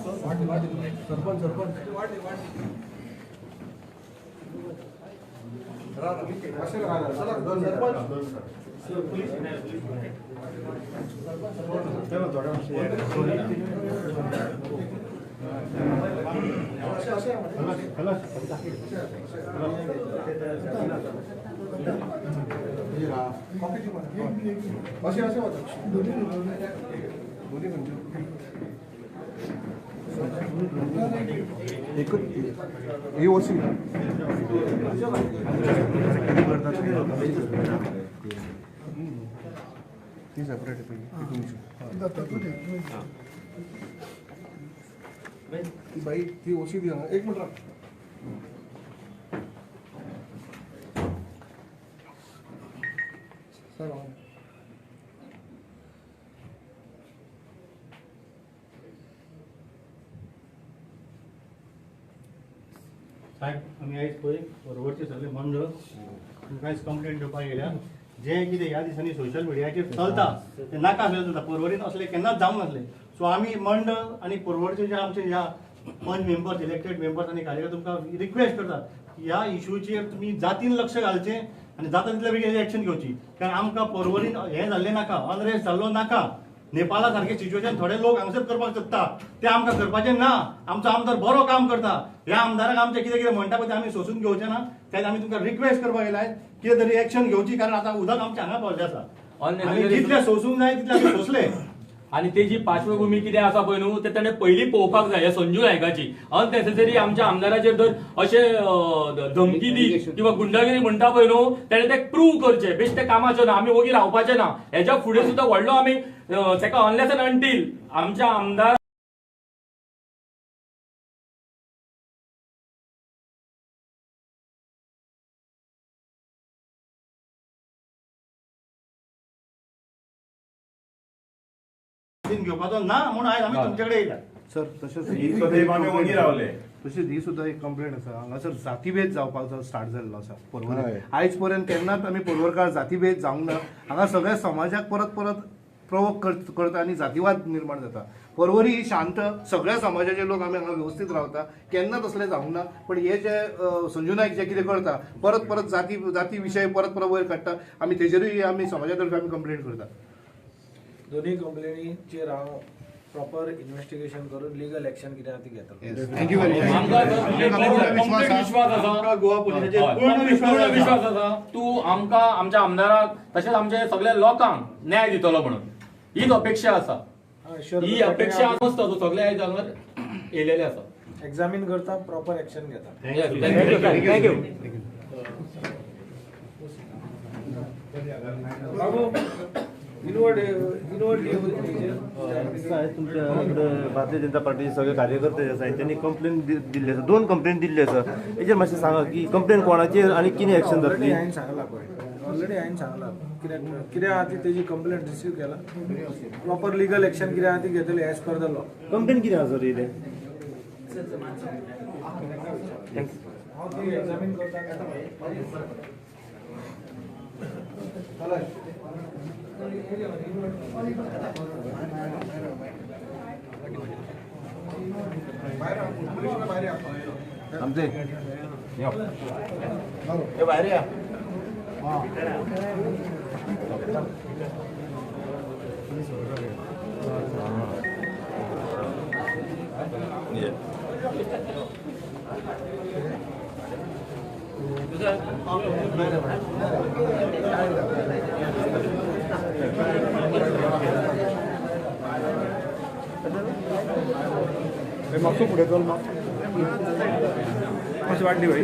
सरपंच सरपंच ती सेपरेट ती बाई ती ओसी दी एक मिनट राख सर। साहेब आमी आयज पळय पर्वरचे सगळे मंडळ तुमकां आयज कंप्लेंट दिवपाक येयल्या जे कितें ह्या दिसांनी सोशल मिडियाचेर चलता ते नाका आसलें चलता पर्वरीन असलें केन्नाच जावंक नासलें। सो आमी मंडळ आनी पर्वरचे जे आमचे ह्या पंच मेंबर्स इलेक्टेड मेंबर्स आनी कार्यकर्ते तुमकां रिक्वेस्ट करता ह्या इशूचेर तुमी जातीन लक्ष घालचें आनी जाता तितले बेगीन एक्शन घेवची कारण आमकां पर्वरीन हें जाल्लें नाका अनरेस्ट जाल्लो नाका। नेपाला सारकें सिच्युएशन थोडे लोक हांगासर करपाक सोदता ते आमकां करपाचें ना। आमचो आमदार बरो काम करता ह्या आमदाराक आमचें कितें कितें म्हणटा पळय तें आमी सोसून घेवचें ना। तेन्ना आमी तुमकां रिक्वेस्ट करपाक येयला कितें तरी एक्शन घेवची कारण आतां उदक आमचें हांगा पावलें आसा आनी जितलें सोसूंक जाय तितलें आमी सोंसलें। आनी तेजी पार्श्वभूमी कितें आसा पळय न्हू ते ताणें पयलीं पळोवपाक जाय। संजू नायकाची अननेसेसरी आमच्या आमदाराचेर जर अशें धमकी दी किंवा गुंडागिरी म्हणटा पळय न्हू तेणें तें प्रूव करचें बेश्टें कामाचें ना आमी वोगी रावपाचें ना। हेज्या फुडें सुद्दां व्हडलो आमी ताका अनलेस एंड अंटील आमच्या आमदार घेवपाचो ना म्हणून आयज आमी तुमचे कडेन येयल्या। सर तशेंच तशीच ही सुद्दां एक कंप्लेंट आसा हांगासर जातीभेद जावपाक स्टार्ट जाल्लो आसा पर्वरी। आयज पर्यंत केन्नाच आमी पर्वरकार जातीभेद जावंक ना। हांगा सगळ्या समाजाक परत परत प्रवोक करता आनी जातीवाद निर्माण जाता। पर्वरी ही शांत सगळ्या समाजाचे लोक आमी हांगा वेवस्थीत रावता केन्ना तसलें जावंक ना। पण हे जे संजू नायक जे कितें करता परत परत जाती जाती विशय परत परत वयर काडटा आमी तेजेरूय आमी समाजा तर्फे आमी कंप्लेंट करता। दोन्ही कंप्लेनीचेर हांव प्रॉपर इन्व्हेस्टिगेशन करून लिगल एक्शन कितें आहा ती घेतलो। Thank you very much. विश्वास आसा गोवा पुलिसाचेर पूर्ण विश्वास आसा तूं आमकां आमच्या आमदाराक तशेंच आमच्या सगळ्या लोकांक न्याय दितलो म्हणून हीच अपेक्षा आसा। ही अपेक्षा आसता तो सगळे आयज हांगा येयलेले आसा एग्जामीन करता प्रॉपर एक्शन घेता। Thank you. तुमच्या भारतीय जनता पार्टीचे सगळे कार्यकर्ते जे आसा त्यांनी कंप्लेन दिल्ली आसा दोन कंप्लेन दिल्ली आसा हेजेर मातशें सांगा की कंप्लेन कोणाचेर आनी कितें एक्शन जातली। हांवें सांगलां पळय ऑलरेडी हांवें सांगलां कित्याक कितें आहा ती तेजी कंप्लेन रिसीव केला प्रॉपर लिगल एक्शन कितें आहा ती घेतली as per the law. Complain कितें आसा सर इलें हांव ती एग्जामीन करता। आमचे भायर या मागचो फुडें चल मातशी वाडली बाई।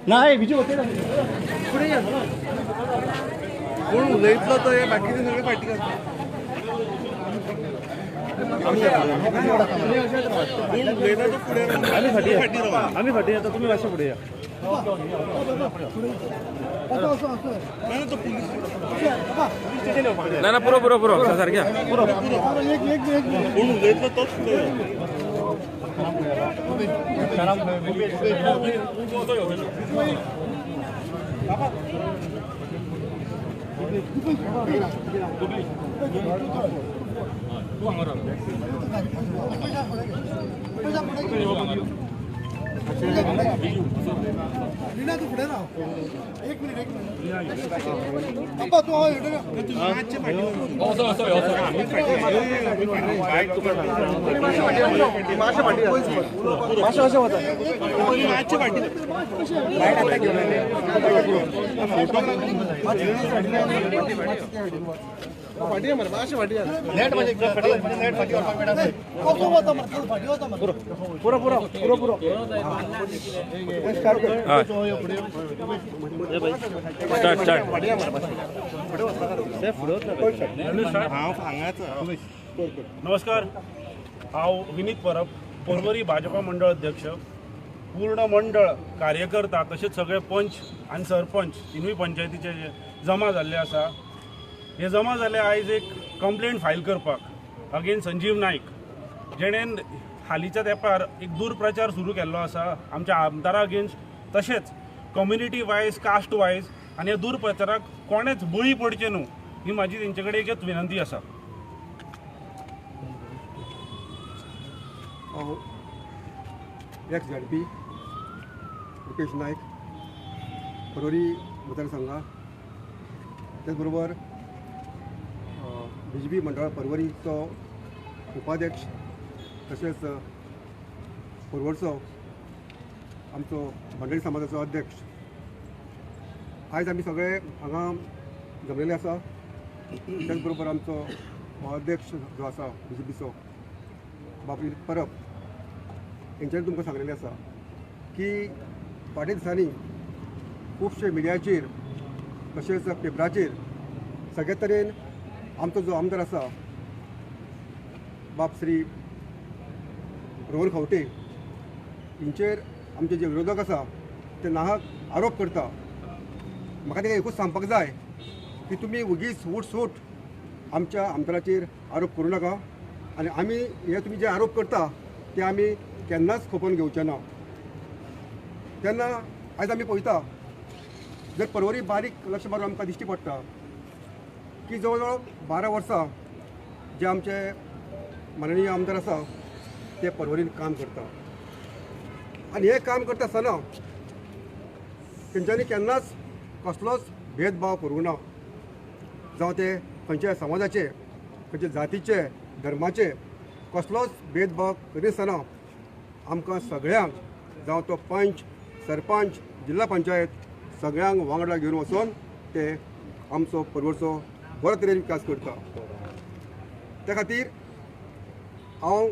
ना विजय होते. कोण उलयतलो तो हे बाकीचे सगळे फाटी करता. आमी फाटी येता, तुमी मातशे फुडें या. ना ना पुरो पुरो पुरो सारक्या पुरो. कोण उलयतलो तोच फुडें. नमस्कार, हांव विनीत परब, पर्वरी भाजपा मंडळ अध्यक्ष. पूर्ण मंडळ कार्यकर्ता तशेंच सगळे पंच आनी सरपंच तिनूय पंचायतीचे जमा जाल्ले आसा. हे जमा जाले आयज एक कंप्लेंट फायल करपाक अगेन संजीव नायक, जेणेन हालींच्या तेंपार एक दूरप्रचार सुरू केल्लो आसा आमच्या आमदारा अगेन्स्ट, तशेंच कम्युनिटी वायज, कास्ट वायज, आनी ह्या दूरप्रचाराक कोणेच बळी पडचें न्हू ही म्हाजी तेंचे कडेन एकच विनंती आसा. हांव एक्स झेडपी रुपेश नायक, पर्वरी मतदारसंघा, त्याचबरोबर बी जे पी मंडळ पर्वरीचो उपाध्यक्ष, तशेंच पर्वरचो आमचो भंडारी समाजाचो अध्यक्ष. आयज आमी सगळे हांगा जमलेले आसा. त्याचबरोबर आमचो अध्यक्ष जो आसा बी जे पीचो बाब विनीत परब हेंच्यांनी तुमकां सांगलेलें आसा की फाटल्या दिसांनी खुबशे मिडियाचेर तशेंच पेपराचेर सगळे तरेन आमचो जो आमदार आसा बाब श्री रोहन खंवटे हेंचेर आमचे जे विरोधक आसा ते नाहक आरोप करता. म्हाका तेका एकूच सांगपाक जाय की तुमी वगीच उठसूट आमच्या आमदाराचेर आरोप करूं नाका आनी आमी हे तुमी जे आरोप करता ते आमी केन्नाच खपोवन घेवचे ना. तेन्ना आयज आमी पळयता जर पर्वरी बारीक लक्ष मारून आमकां दिश्टी पडटा की जवळ जवळ 12 वर्सां जे आमचे माननीय आमदार आसा ते पर्वरीन काम करता आनी हें काम करता आसतना तेंच्यांनी केन्नाच कसलोच भेदभाव करूंक ना, जावं ते खंयच्या समाजाचे, खंयच्या जातीचे, धर्माचे कसलोच भेदभाव करिनासतना आमकां सगळ्यांक, जावं तो पंच, सरपंच, जिल्हा पंचायत सगळ्यांक वांगडा घेवन वचून ते आमचो पर्वरचो बरो तरेन विकास करता. त्या खातीर हांव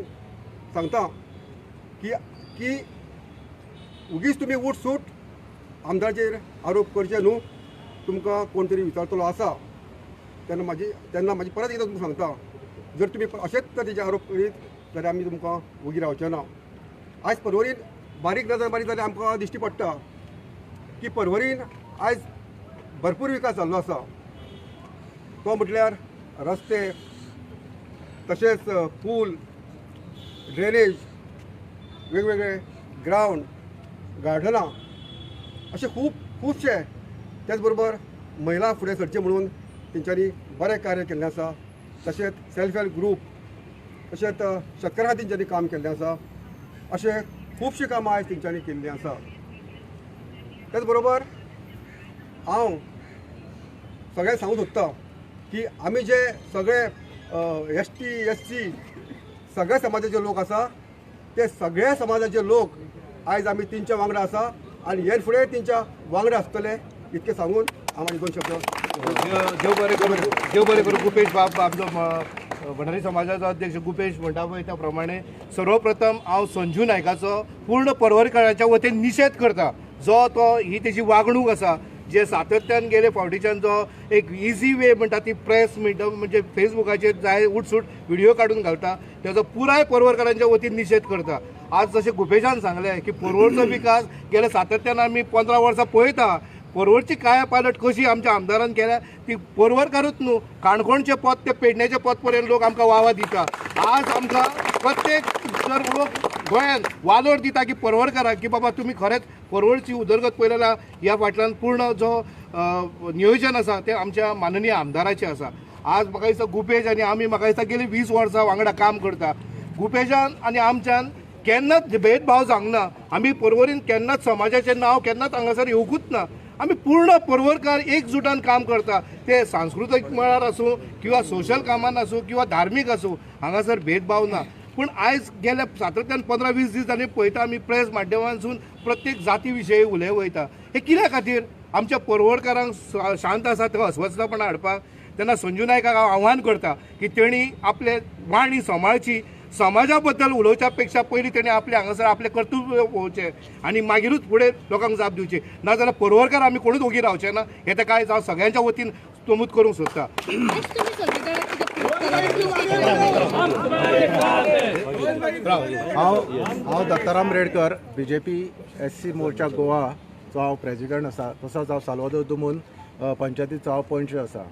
सांगता की की उगीच तुमी उठसूट आमदाराचेर आरोप करचे न्हू. तुमकां कोण तरी विचारतलो आसा तेन्ना म्हाजी परत एकदां तुमकां सांगता, जर तुमी अशेंच तरेचे आरोप करीत जाल्यार आमी तुमकां वगी रावचे ना. आयज पर्वरीन बारीक नजर मारीत जाल्यार आमकां दिश्टी पडटा की पर्वरीन आयज भरपूर विकास जाल्लो आसा. तो म्हटल्यार रस्ते, तशेंच पूल, ड्रेनेज, वेगवेगळे ग्रावंड, गार्डनां अशे खूब खुबशे, त्याचबरोबर महिला फुडें सरचें म्हणून तेंच्यांनी बरें कार्य केल्लें आसा. तशेंच सेल्फ हेल्प ग्रूप, तशेंच शेतकारां खातीर तेंच्यांनी काम केल्लें आसा. अशें खुबशीं कामां आयज तेंच्यांनी केल्लीं आसा. त्याचबरोबर हांव सगळ्यांक सांगूंक सोदता की आमी जे सगळे ST SC सगळ्या समाजाचे लोक आसा ते सगळ्या समाजाचे लोक आयज आमी तेंच्या वांगडा आसा आनी हे फुडें तेंच्या वांगडा आसतले इतकें सांगून हांव म्हाजे दोन शब्द. देव बरें करूं, देव बरें करूं. गुपेश बाब आमचो भंडारी समाजाचो अध्यक्ष गुपेश म्हणटा पळय त्या प्रमाणे सर्वप्रथम हांव संजू नायकाचो पूर्ण पर्वरकाराच्या वतीन निशेध करता. जो तो ही तेजी वागणूक आसा, जे सातत्यान गेले फावटीच्यान जो एक इजी वे म्हणटा ती प्रेस म्हणजे फेसबुकाचेर जाय उठसूट व्हिडिओ काडून घालता तेजो पुराय पर्वरकारांच्या वतीन निशेध करता. आज जशें गुपेशान सांगलें की पर्वरचो विकास गेले सातत्यान आमी 15 वर्सां पळयता. पर्वरची काया पालट कशी आमच्या आमदारान केल्या ती पर्वरकारूच न्हू, काणकोणचें पद ते पेडण्याचें पद पर्यंत लोक आमकां वावा दिता. आज आमकां प्रत्येक जर लोक गोंयांत वालोर दिता की पर्वरकाराक की बाबा तुमी खरेंच पर्वरची उदरगत पळयली जाल्यार ह्या फाटल्यान पूर्ण जो नियोजन आसा तें आमच्या माननीय आमदाराचें आसा. आज म्हाका दिसता गुपेश आनी आमी म्हाका दिसता गेली 20 वर्सां वांगडा काम करता. गुपेशान आनी आमच्यान केन्नाच भेदभाव जावंक ना. आमी पर्वरीन केन्नाच समाजाचें नांव केन्नाच हांगासर येवकूच ना. आमी पूर्ण पर्वरकार एकजुटान काम करता, ते सांस्कृतीक मळार आसूं किंवा सोशल कामान आसूं किंवा धार्मीक आसूं, हांगासर भेदभाव ना. पूण आयज गेल्या सातत्यान 15-20 दीस जाली पळयता आमी प्रेस माध्यमांतसून प्रत्येक जाती विशयी उलय वयता. हे कित्या खातीर आमच्या पर्वरकारांक शांत आसा ते अस्वस्थपणां हाडपाक. तेन्ना संजू नायकाक हांव आव्हान करता की तेणी आपले वाणी सांबाळची, समाजा बद्दल उलोवच्या पेक्षा पयलीं तेणी आपले हांगासर आपलें कर्तव्य पळोवचें आनी मागीरूच फुडें लोकांक जाप दिवची. नाजाल्यार पर्वरकार आमी कोणूच ओगी रावचे ना हें ताका आयज हांव सगळ्यांच्या वतीन नमूद करूंक सोदता. हांव Dattaram Redkar, BJP SC Morcha गोवाचो हांव प्रेजिडंट आसा, तसोच हांव साल्वादोर दुमून पंचायतीचो हांव पंच आसा.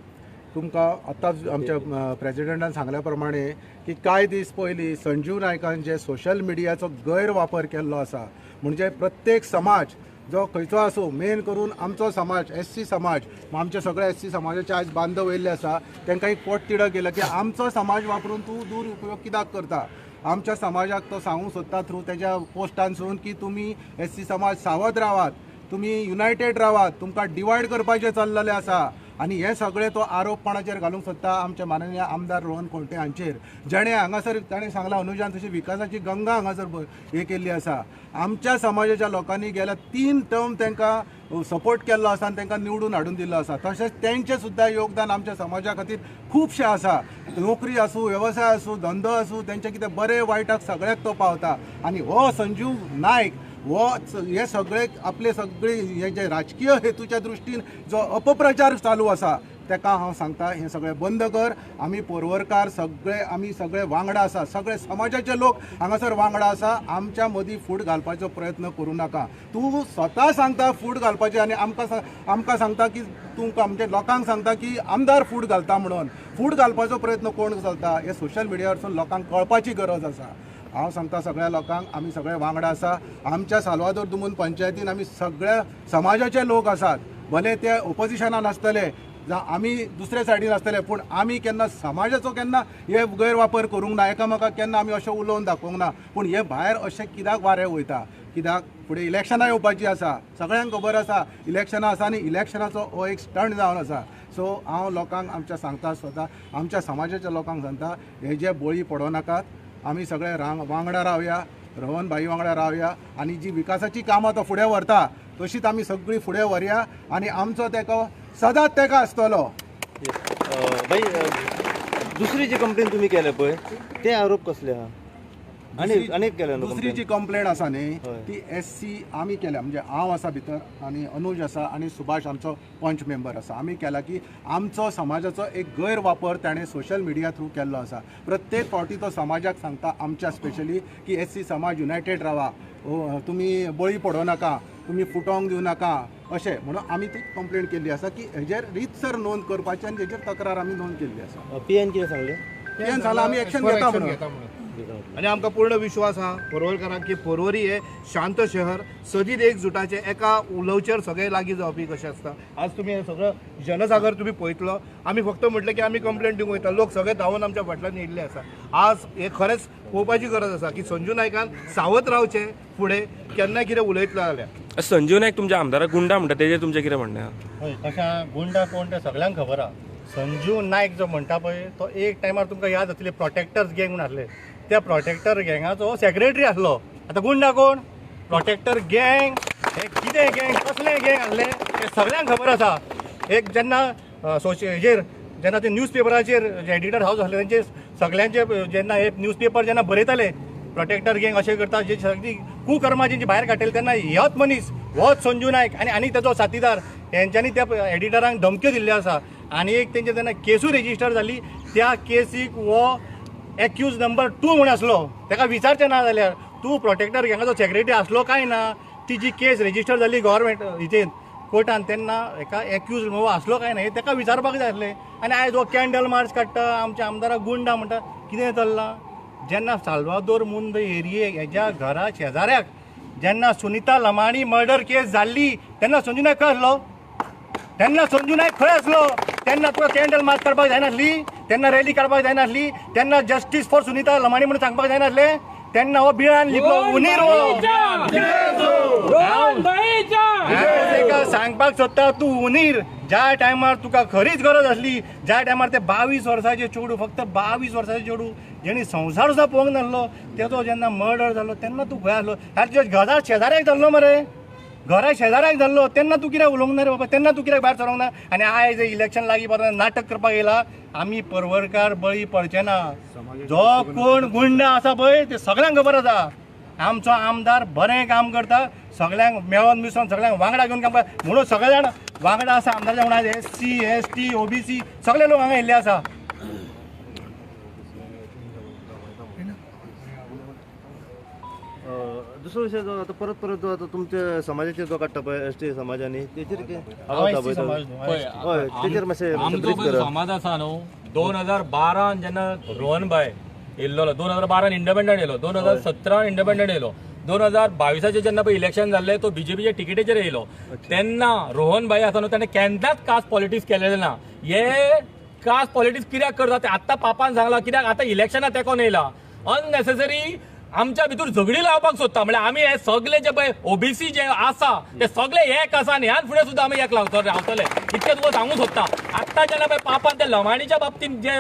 तुमकां आतांच आमच्या प्रेजिडंटान सांगल्या प्रमाणे की कांय दीस पयलीं संजीव नायकान जे सोशल मिडियाचो गैरवापर केल्लो आसा, म्हणजे प्रत्येक समाज जो खंयचो आसूं, मेन करून आमचो समाज एस सी समाज, आमचे सगळे एस सी समाजाचे आयज बांधव येयल्ले आसा, तांकां एक पोटतिडक येयला की आमचो समाज वापरून तूं दुरुपयोग कित्याक करता. आमच्या समाजाक तो सांगूंक सोदता थ्रू तेज्या पोस्टांसून की तुमी एस सी समाज सावध रावात, तुमी युनायटेड रावात, तुमकां डिवायड करपाचें चल्लेलें आसा. आनी हे सगळे तो आरोप कोणाचेर घालूंक सोदता, आमचे माननीय आमदार रोहन खंवटे हांचेर, जेणे हांगासर ताणें सांगलां अनुजान तशी विकासाची गंगा हांगासर हे केल्ली आसा. आमच्या समाजाच्या लोकांनी गेल्या 3 टर्म तांकां सपोर्ट केल्लो आसा आनी तांकां निवडून हाडून दिल्लो आसा. तशेंच तेंचें सुद्दां योगदान आमच्या समाजा खातीर खुबशें आसा. नोकरी आसूं, वेवसाय आसूं, धंदो आसूं, तेंचें कितें बरें वायटाक सगळ्याक तो पावता. आनी हो संजीव नायक हो हे सगळे आपले सगळे हे जे राजकीय हेतूच्या दृश्टीन जो अपप्रचार चालू आसा ताका हांव सांगता हें सगळें बंद कर. आमी पर्वरकार सगळे, आमी सगळे वांगडा आसा, सगळे समाजाचे लोक हांगासर वांगडा आसा. आमच्या मदीं फूट घालपाचो प्रयत्न करूं नाका. तूं स्वता सांगता फूट घालपाचें आनी आमकां सांगता की तुमकां आमच्या लोकांक सांगता की आमदार फूट घालता म्हणून. फूट घालपाचो प्रयत्न कोण चलता हें सोशल मिडियावरसून लोकांक कळपाची गरज आसा. हांव सांगता सगळ्या लोकांक आमी सगळे वांगडा आसा. आमच्या साल्वादोर दुमून पंचायतीन आमी सगळ्या समाजाचे लोक आसात, भले ते ओपोजिशनान आसतले जावं आमी दुसरे सायडीन आसतले, पूण आमी केन्ना समाजाचो केन्ना हे गैरवापर करूंक ना, एकामेकाक केन्ना आमी अशें उलोवन दाखोवंक ना. पूण हे भायर अशें कित्याक वारें वयता, कित्याक फुडें इलेक्शनां येवपाची आसा, सगळ्यांक खबर आसा इलेक्शनां आसा आनी इलेक्शनाचो हो एक स्टंट जावन आसा. सो हांव लोकांक आमच्या सांगता, स्वता आमच्या समाजाच्या लोकांक सांगता, हे जे बळी पडों नाकात, आमी सगळे वांगडा रावया, रोहन भाई वांगडा रावया आनी जी विकासाची कामां तो फुडें व्हरता तशीच आमी सगळीं फुडें व्हरया आनी आमचो तेका सदांच तेका आसतलो. भाई, दुसरी जी कंप्लेन तुमी केल्या पळय ते आरोप कसले आहा? आनी केल्या दुसरी जी कंप्लेन आसा न्ही ती एस सी आमी केल्या, म्हणजे हांव आसा भितर आनी अनुज आसा आनी सुभाष आमचो पंच मेंबर आसा. आमी केला की आमचो समाजाचो एक गैरवापर ताणें सोशल मिडिया थ्रू केल्लो आसा. प्रत्येक फावटी तो समाजाक सांगता आमच्या स्पेशली की एस सी समाज युनायटेड रावा, तुमी बळी पडों नाका, तुमी फुटोंक दिवं नाका, अशें म्हणून आमी ती कंप्लेन केल्ली आसा की हेजेर रितसर नोंद करपाची आनी हेजेर तक्रार आमी नोंद केल्ली आसा. पी एन कितें सांगलें? पी एन सांगलां आमी एक्शन घेता म्हणून. आनी आमकां पूर्ण विश्वास आहा पर्वरकारांक की पर्वरी हे शांत शहर, सदीत एकजुटाचें, एका उलोवचेर सगळे लागीं जावपी कशें आसता. आज तुमी हे सगळो जनसागर तुमी पळयतलो. आमी फक्त म्हटलें की आमी कंप्लेन दिवंक वयता, लोक सगळे धांवून आमच्या फाटल्यान येयल्ले आसा. आज हे खरेंच पळोवपाची गरज आसा की संजू नायकान सावध रावचें, फुडें केन्ना कितें उलयतलो जाल्यार. संजीव नायक तुमच्या आमदाराक गुंडा म्हणटा तेजेर तुमचें कितें म्हणणें आहा? हय, कशें गुंडा कोण तें सगळ्यांक खबर आहा. संजीव नायक जो म्हणटा पळय तो एक टायमार तुमकां याद जातली प्रोटेक्टर्स गँग म्हूण आसले, त्या प्रोटेक्टर गँगाचो सेक्रेटरी आसलो. आतां गुंडा कोण? प्रोटेक्टर गँग हे कितें गँग, कसलें गँग आसलें हें सगळ्यांक खबर आसा. एक जेन्ना हेजेर जेन्ना ते न्यूज पेपराचेर जे एडिटर हावज आसले तेंचे सगळ्यांचे जेन्ना हे न्यूज पेपर जेन्ना बरयताले प्रोटेक्टर गँग अशें करता, जे सगळीं कुकर्मां जेंची भायर काडटले तेन्ना ह्योच मनीस होच संजू नायक आनी आनी ताचो साथीदार हेंच्यांनी त्या एडिटरांक धमक्यो दिल्ल्यो आसा आनी एक तेंचे तेन्ना केसूय रेजिस्टर जाली. त्या केसीक हो एक्यूज नंबर 2 म्हूण आसलो. ताका विचारचें ना जाल्यार तूं प्रोटेक्टर गँगाचो सेक्रेटरी आसलो काय ना, ती जी केस रेजिस्टर जाली गव्हर्मेंट हिचेर कोर्टान तेन्ना हेका एक्यूज हो आसलो काय ना हें ताका विचारपाक जाय आसलें. आनी आयज हो कॅन्डल मार्च काडटा, आमच्या आमदाराक गुंडा म्हणटा, कितें चल्लां? जेन्ना साल्वादोर मुंद एरिये हेज्या घरा शेजाऱ्याक जेन्ना सुनीता लमाणी मर्डर केस जाल्ली तेन्ना संजू नायक खंय आसलो? तेन्ना संजू नायक खंय आसलो? तेन्ना तुका कॅन्डल मार्च काडपाक जायनासली, तेन्ना रॅली काडपाक जायनासली, तेन्ना जस्टीस फॉर सुनीता लमाणी म्हणून सांगपाक जायनासलें? तेन्ना हो बिळान लिपलो उनीर हो. ताका सांगपाक सोदता तूं उनीर. ज्या टायमार तुका खरीच गरज आसली, ज्या टायमार ते 22 वर्साचे चेडूं, फक्त 22 वर्साचे चेडूं जेणी संवसार सुद्दां पळोवंक नासलो तेजो जेन्ना मर्डर जालो तेन्ना तूं खंय आसलो? आनी तुज्या घरा शेजाऱ्याक जाल्लो मरे, घरा शेजाऱ्याक जाल्लो तेन्ना तूं कित्याक उलोवंक ना रे बाबा? तेन्ना तूं कित्याक भायर सरोंक ना? आनी आयज इलेक्शन लागीं पावता नाटक करपाक येयला. आमी परवरकार बळी पडचे ना. जो कोण गुंडा आसा पळय ते सगळ्यांक खबर आसा. आमचो आमदार बरें काम करता, सगळ्यांक मेळोन मिसळोन सगळ्यांक वांगडा घेवन काम करता म्हणून सगळे जाण वांगडा आसा आमदाराच्या वांगडा. SC ST OBC सगळे लोक हांगा येयल्ले आसा. दुसरो विशय जो आतां परत परत जो आतां तुमच्या समाजाचेर जो काडटा पळय एस टी समाजांनी तेचेर हय तेचेर मातशें आमचो समाज आसा न्हू 2012 जेन्ना रोहन भाय येयल्लो, 2012 इंडिपेंडंट येयलो, 2017 इंडिपेंडंट येयलो, 2022 जेन्ना पळय इलेक्शन जाल्लें तो बीजेपीच्या टिकेटीचेर येयलो तेन्ना रोहन भाई आसा न्हू ताणें केन्नाच कास्ट पॉलिटिक्स केलेलें ना. हे कास्ट पॉलिटिक्स कित्याक करता ते आत्तां पापान सांगलां. कित्याक आतां इलेक्शनाक तेंकोन येयला अननेसेसरी आमच्या भितर झगडी लावपाक सोदता. म्हणल्यार आमी हे सगळे जे पळय ओबीसी जे आसा ते सगळे एक आसा आनी ह्यान फुडें सुद्दां आमी एक रावतले इतकें तुका सांगूंक सोदता. आत्तां जेन्ना पळय पापान ते लमाणीच्या बाबतींत जे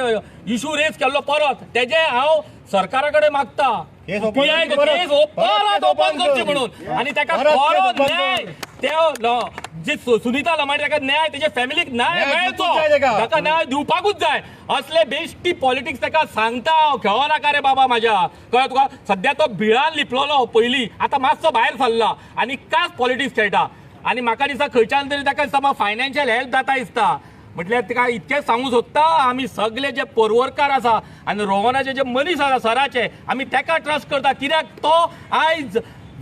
इशू रेज केल्लो परत तेजे हांव सरकारा कडेन मागता केस परत ओपन करची म्हणून आनी ताका खरो न्याय त्या जे सुनीता लमाणी ताका न्याय तेजे फॅमिलीक न्याय मेळचो, ताका न्याय दिवपाकूच जाय. असले बेश्टी पॉलिटिक्स ताका सांगता हांव, खेळो नाका रे बाबा म्हाज्या. कळ्ळें तुका? सद्या तो भिळान लिपलोलो पयलीं, आतां मातसो भायर सरला आनी कास पॉलिटिक्स खेळटा. आनी म्हाका दिसता खंयच्यान तरी ताका दिसता फायनान्शियल हेल्प जाता दिसता. म्हटल्यार ताका इतकेंच सांगूंक सोदता आमी सगळे जे परवरकार आसा आनी रोहनाचे जे मनीस आसा सराचे आमी ताका ट्रस्ट करता. कित्याक तो आयज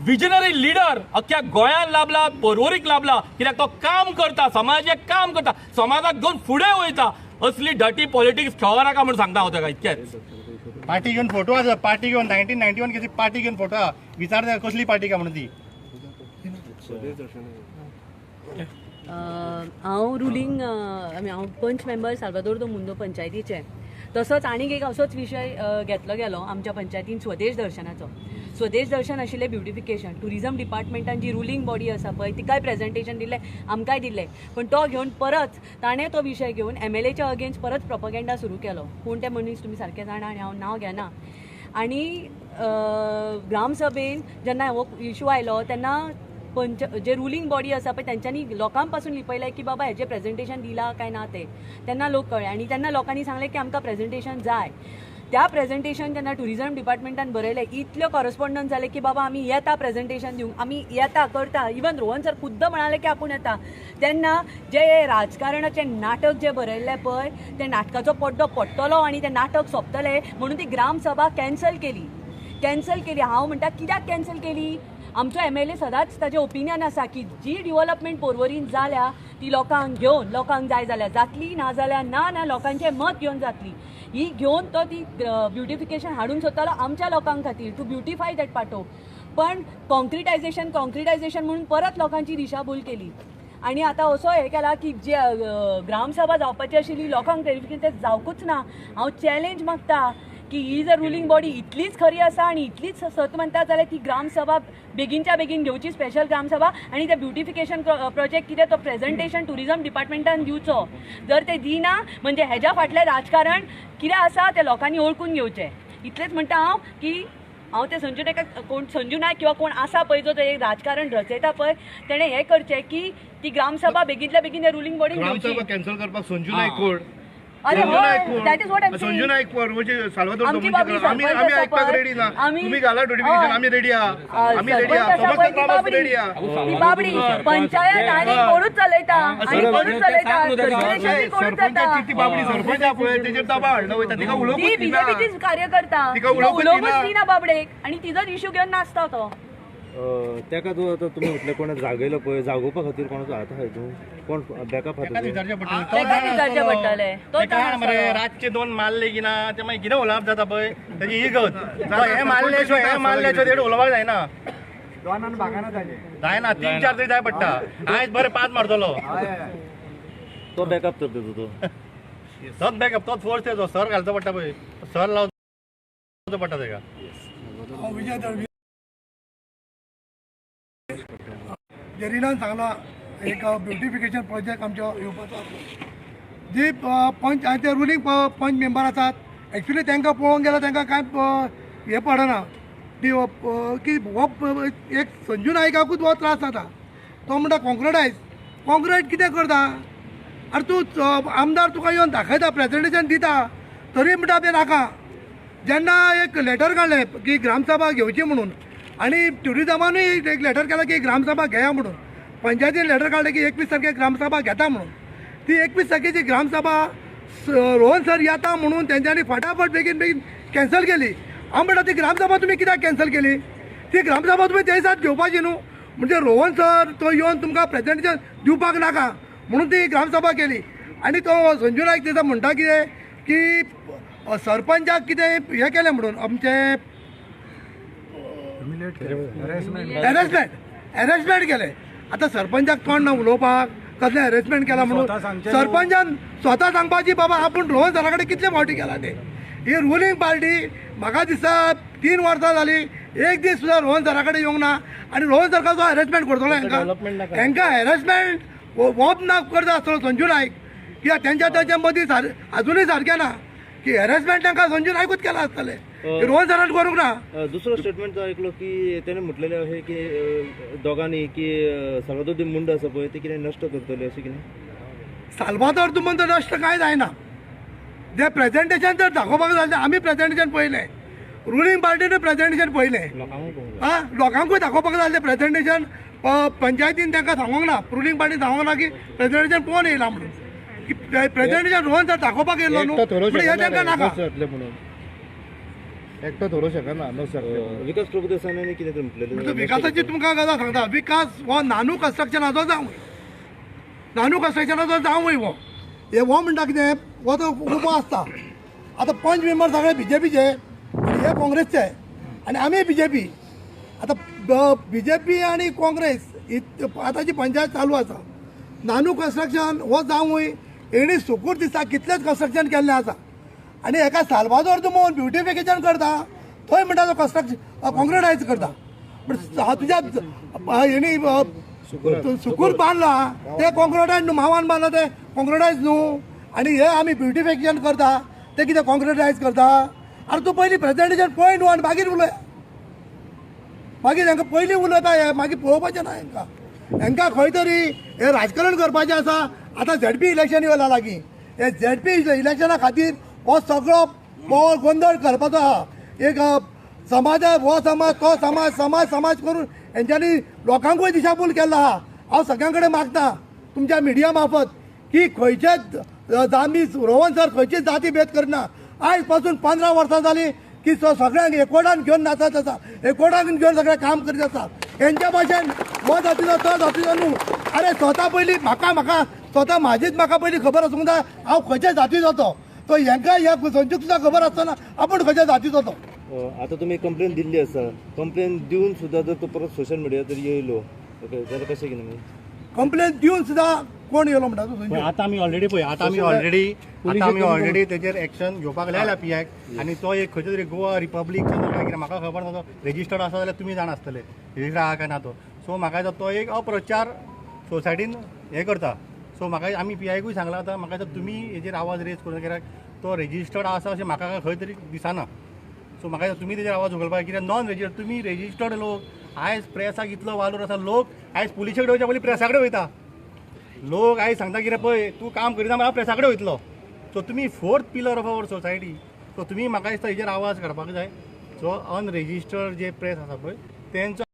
विजनरी लिडर अख्ख्या गोंयान लाभला, परवरीक लाभला. कित्याक तो काम करता, समाजाक काम करता, समाजाक घेवन फुडें वयता. असली डर्टी पॉलिटिक्स खेळो नाका म्हूण सांगता हांव ताका इतकेंच. पार्टी घेवन फोटो आसा, पार्टी घेवन 1991 कसली पार्टी घेवन फोटो आसा, विचारता कसली पार्टी काय म्हणून ती. हांव रुलींग हांव पंच मेंबर साल्वादोर दो मुंदो पंचायतीचे. तसोच आनीक एक असोच विशय घेतलो गेलो आमच्या पंचायतीन स्वदेश दर्शनाचो. स्वदेश दर्शन आशिल्लें ब्युटिफिकेशन ट्युरिजम डिपार्टमेंटान जी रुलींग बॉडी आसा पळय तिकाय प्रेजेंटेशन दिल्लें, आमकांय दिल्लें. पण तो घेवन परत ताणें तो विशय घेवन एमएलएच्या अगेन्स्ट परत प्रोपगेंडा सुरू केलो. कोण ते मनीस तुमी सारके जाणा आनी हांव नांव घेना. आनी ग्रामसभेन जेन्ना हो इशू आयलो तेन्ना पंच जे रुलींग बॉडी आसा पळय तेंच्यांनी लोकां पासून लिपयलें की बाबा हेजें प्रेजेंटेशन दिलां काय ना तें. तेन्ना लोक कळ्ळे आनी तेन्ना लोकांनी सांगलें की आमकां प्रेजेंटेशन जाय. त्या प्रेजेंटेशन जेन्ना ट्युरिजम डिपार्टमेंटान बरयलें इतल्यो कॉरस्पॉन्डन्स जालें की बाबा आमी येता प्रेजेंटेशन दिवंक, आमी येता करता. इवन रोहन सर खुद्द म्हणाले की आपूण येता. तेन्ना जे राजकारणाचें नाटक जें बरयल्लें पळय तें नाटकाचो पड्डो पडटलो आनी तें नाटक सोंपतलें म्हणून ती ग्रामसभा कॅन्सल केली. कॅन्सल केली. हांव म्हणटा कित्याक कॅन्सल केली? आमचो एमएलए सदांच ताजें ओपिनियन आसा की जी डिवलपमेंट पोरवरीन जाल्या ती लोकांक घेवन, लोकांक जाय जाल्यार जातली, ना जाल्यार ना, ना लोकांचें मत घेवन जातली. ही घेवन तो ती ब्युटिफिकेशन हाडूंक सोदतालो आमच्या लोकां खातीर, टू ब्युटिफाय that पाटो. पण कॉन्क्रिटायझेशन कॉन्क्रिटायझेशन म्हणून परत लोकांची दिशाभूल केली. आनी आतां असो हें केला की जे ग्रामसभा जावपाची आशिल्ली लोकांक क्लॅरिफिकेशन तें जावकूच ना. हांव चॅलेंज मागता की ही जर रुलींग बॉडी इतलीच खरी आसा आनी इतलीच सत म्हणटा जाल्यार ती ग्रामसभा बेगीनच्या बेगीन घेवची, स्पेशल ग्रामसभा, आनी ते ब्युटिफिकेशन प्रोजेक्ट कितें तो प्रेजेंटेशन ट्युरिजम डिपार्टमेंटान दिवचो. जर ते दिना म्हणजे हेज्या फाटलें राजकारण कितें आसा तें लोकांनी वळखून घेवचें. इतलेंच म्हणटा हांव की हांव ते संजू नायक, कोण संजू नायक किंवा कोण आसा पळय जो ते राजकारण रचयता पळय तेणें हें करचें की ती ग्रामसभा बेगीनच्या बेगीन रुलींग बॉडी ग्रामसभा कॅन्सल करपाक संजू नायक कोण? अरे that is what I am saying. Sanju Naik म्हणजे साल्वादोर आमची बाबडी आमी आमी ऐकपाक रेडी ना. तुम्ही घाला नोटिफिकेशन, आमी रेडी आहा, आमी रेडी आहा, समस्त ग्रामस्थ रेडी आहा. ती बाबडी पंचायत आनी कोणूच चलयता आनी कोणूच चलयता, कोणूच जाता. ती बाबडी सरपंच पळय तेजेर दबाव हाडलो वयता, तिका उलोवंकूच ती बीजेपीचीच कार्यकर्ता, तिका उलोवंकूच दिना बाबडेक आनी तिजोच इश्यू घेवन नाचता तो. तेका तूं आतां तुमी म्हटलें कोणा जागयलो पळय, जागोवपा खातीर कोणाचो हात आसा हितून, कोण बॅकअप आहा? तेका विचारचें पडटलें. मरे रातचे 2 मारले की ना ते मागीर कितें उलोवप जाता पळय तेजी ही गत. हे मारले शिवाय हे मारले शिवाय तेणें उलोवपाक जायना, जायना, 3-4 तरी जाय पडटा. आयज बरें 5 मारतलो तो बॅकअप तर तेजो, तो तोच बॅकअप, तोच फोर्स तेजो. सर घालचो पडटा पळय, सर लावचो पडटा तेका. जेरिनान सांगला एक ब्युटिफिकेशन प्रोजेक्ट आमच्या येवपाचो आसा. जी पंच आनी ते रुलींग पंच मेंबर आसात, एक्चुली तांकां पळोवंक गेल्यार तांकां कांय हें पडना ती की हो एक संजू नायकाकूच हो त्रास जाता. तो म्हणटा कॉन्क्रिटायज, कॉन्क्रीट कितें करता? आरे तूं आमदार तुका येवन दाखयता, प्रेजेंटेशन दिता, तरी म्हणटा तें नाका. जेन्ना एक लेटर काडलें की ग्रामसभा घेवची म्हणून, आनी ट्युरिजमानूय एक लेटर केला की ग्रामसभा घेया म्हणून, पंचायतीन लेटर काडलें की 21 तारखेक ग्रामसभा घेता म्हणून. ती 21 तारखेची ग्रामसभा रोहन सर येता म्हणून तेंच्यांनी फटाफट बेगीन बेगीन कॅन्सल केली. हांव म्हणटा ती ग्रामसभा तुमी कित्याक कॅन्सल केली? ती ग्रामसभा तुमी ते दिसात घेवपाची न्हू. म्हणजे रोहन सर तो येवन तुमकां प्रेजेंटेशन दिवपाक नाका म्हणून ती ग्रामसभा केली. आनी तो संजू नायक दिसा म्हणटा कितें की सरपंचाक कितें हें केलें म्हणून आमचें हॅरेसमेंट हॅरेसमेंट केलें. आतां सरपंचाक तोंड ना उलोवपाक, कसलें हॅरेसमेंट केलां म्हणून सरपंचान स्वता सांगपाची बाबा आपूण रोहन सरा कडेन कितले फावटी केला ते. ही रुलींग पार्टी म्हाका दिसता 3 वर्सां जाली एक दीस सुद्दां रोहन सरा कडेन येवंक ना आनी रोहन सरकाचो हॅरेसमेंट करतलो. हेंकां हेंकां हॅरेसमेंट होच ना करता आसतलो संजू नायक, कित्याक तेंच्या तेंच्या मदीं आजुनूय सारकें ना की हॅरेसमेंट तांकां संजू नायकूच केलां आसतलें, रोहन सरान करूंक ना. दुसरो स्टेटमेंट ऐकलो की तेणे म्हटलेलें अशें की दोगांनी की साल्वादोर दी मुंड आसा पळय ते कितें नश्ट करतले अशें कितें. साल्वादोर दुमन तर नश्ट कांय जायना. जे प्रेजेंटेशन जर दाखोवपाक जालें, आमी प्रेजेंटेशन पळयलें, रुलींग पार्टीन प्रेजेंटेशन पळयलें, आं लोकांकूय दाखोवपाक जालें प्रेजेंटेशन. पंचायतीन तांकां सांगूंक ना, रुलींग पार्टीन सांगूंक ना की प्रेजेंटेशन पळोवन येयला म्हणून, की प्रेजेंटेशन रोहन सर दाखोवपाक येयलो न्हू, पूण हें तांकां नाका. एकटो धरूं शकना. विकास प्रभुदेसायांनी कितें म्हटलेलें? विकासाची तुमकां गजाल सांगता. विकास हो नानू कन्स्ट्रक्शनाचो जावूय, नानू कन्स्ट्रक्शनाचो जावूय हो. हे हो म्हणटा कितें, हो तो उबो आसता. आतां पंच मेंबर सगळे बीजेपीचे आनी हे काँग्रेसचे आनी आमी बीजेपी. आतां बीजेपी आनी काँग्रेस आतांची पंचायत चालू आसा. नानू कन्स्ट्रक्शन हो जावूय हेणी सुकूर दिसा कितलेंच कन्स्ट्रक्शन केल्लें आसा आनी एका साल्वादोर दुमोन ब्युटिफिकेशन करता, थंय म्हणटा तो कन्स्ट्रक्शन कॉन्क्रिटायज करता. पूण तुज्या हेणी सुकूर बांदला ते कॉन्क्रिटायज न्हू, मावान बांदला ते कॉन्क्रिटायज न्हू, आनी हे आमी ब्युटिफिकेशन करता ते कितें कॉन्क्रिटायज करता. आनी तूं पयलीं प्रेजेंटेशन पळय न्हू आनी मागीर उलय. मागीर हेंकां पयलीं उलयता हे, मागीर पळोवपाचें ना हेंकां. हेंकां खंय तरी हें राजकारण करपाचें आसा. आतां झेडपी इलेक्शन येयला लागीं, हे झेडपी इलेक्शना खातीर हो सगळो बोवाळ गोंदळ करपाचो आहा. एक समाजा हो समाज तो समाज समाज समाज करून हेंच्यांनी लोकांकूय दिशाभूल केल्लो आहा. हांव सगळ्यां कडेन मागता तुमच्या मिडिया मार्फत की खंयचेच आमी रोहन सर खंयचीच जाती भेद करना. आयज पासून 15 वर्सां जालीं की सगळ्यांक एकवटान घेवन नाचत आसा, एकवटान घेवन सगळें काम करीत आसा. हेंच्या भाशेन हो जातीचो तो जातीचो न्हू. अरे स्वता पयलीं म्हाका म्हाका स्वता म्हाजीच म्हाका पयलीं खबर आसूंक जाय हांव खंयच्या जातीचो तो. तो हेंकां ह्या संजूक सुद्दां खबर आसतना आपूण खंयच्या जातीचो तो. आतां तुमी कंप्लेन दिल्ली आसा, कंप्लेन दिवन सुद्दां जर तो परत सोशल मिडियाचेर येयलो ओके जाल्यार कशें कितें? कंप्लेन दिवन सुद्दां कोण येयलो म्हणटा तूं? आतां आमी ऑलरेडी पळय, आतां आमी ऑलरेडी तेजेर एक्शन घेवपाक लायला पीआयक. आनी तो एक खंयचो तरी गोवा रिपब्लीक चॅनल काय कितें म्हाका खबर ना, तो रेजिस्टर्ड आसा जाल्यार तुमी जाणा आसतले रेजिस्टर्ड आहा काय ना तो. सो म्हाका दिसता तो एक अप्रचार सोसायटीन हें करता. सो म्हाका आमी पीआयकूय सांगलां आतां, म्हाका दिसता तुमी हेजेर आवाज रेज करून, कित्याक तो रेजिस्टर्ड आसा अशें म्हाका खंय तरी दिसना. सो म्हाका दिसता तुमी तेजेर आवाज उखलपाक, कित्याक नॉन रेजिस्टर्ड तुमी रेजिस्टर्ड लोक आयज प्रेसाक इतलो वालोर आसा, लोक आयज पुलिशे कडेन वयच्या पयलीं प्रेसा कडेन वयता. लोक आयज सांगता कितें पळय तूं काम करिना हांव प्रेसा कडेन वयतलो. सो तुमी fourth pillar of our society. So तुमी म्हाका दिसता हेजेर आवाज काडपाक जाय. सो अनरेजिस्टर्ड जे प्रेस आसा पळय तेंचो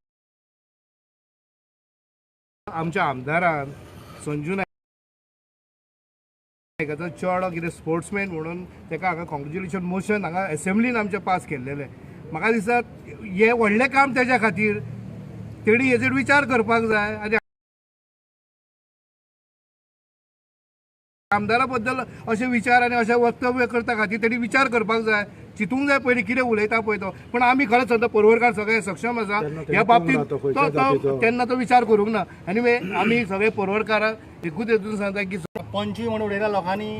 आमच्या आमदारान संजू नायकाचो चेडो कितें स्पोर्ट्समॅन म्हणून ताका हांगा कॉंग्रेच्युलेशन मोशन हांगा एसेंब्लीन आमच्या पास केल्लेलें. म्हाका दिसता हें व्हडलें काम तेज्या खातीर तेणी हेजेर विचार करपाक जाय आनी आमदारा बद्दल अशे विचार आनी अशें वक्तव्य करता खातीर तेणी विचार करपाक जाय, चिंतूंक जाय पयलीं कितें उलयता पळय तो. पूण आमी खरेंच सांगता पर्वरकार सगळे सक्षम आसा ह्या बाबतींत, तो तेन्ना तो विचार करूंक ना. आनी आमी सगळे पर्वरकारांक एकूच हेतून सांगता की पंचूय म्हणून उडयला लोकांनी,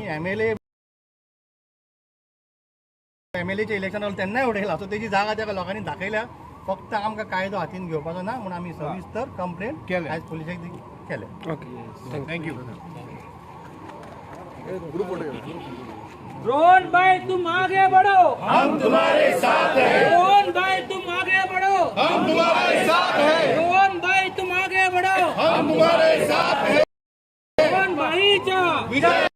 एमएलएचे इलेक्शन आसलें तेन्नाय उडयला. सो तेजी जागा तेका लोकांनी दाखयल्या. फक्त आमकां कायदो हातीन घेवपाचो ना म्हणून आमी सविस्तर कंप्लेन केल्या आयज पुलिशेक केले. Okay, thank you. Rohan भाई तुम आगे बढ़ो, हम तुम्हारे साथ हैं. रोहन भाई तुम आगे बढ़ो, हम तुम्हारे साथ हैं. रोहन भाई तुम आगे बढ़ो, हम तुम्हारे साथ हैं. रोहन भाईचा विजय.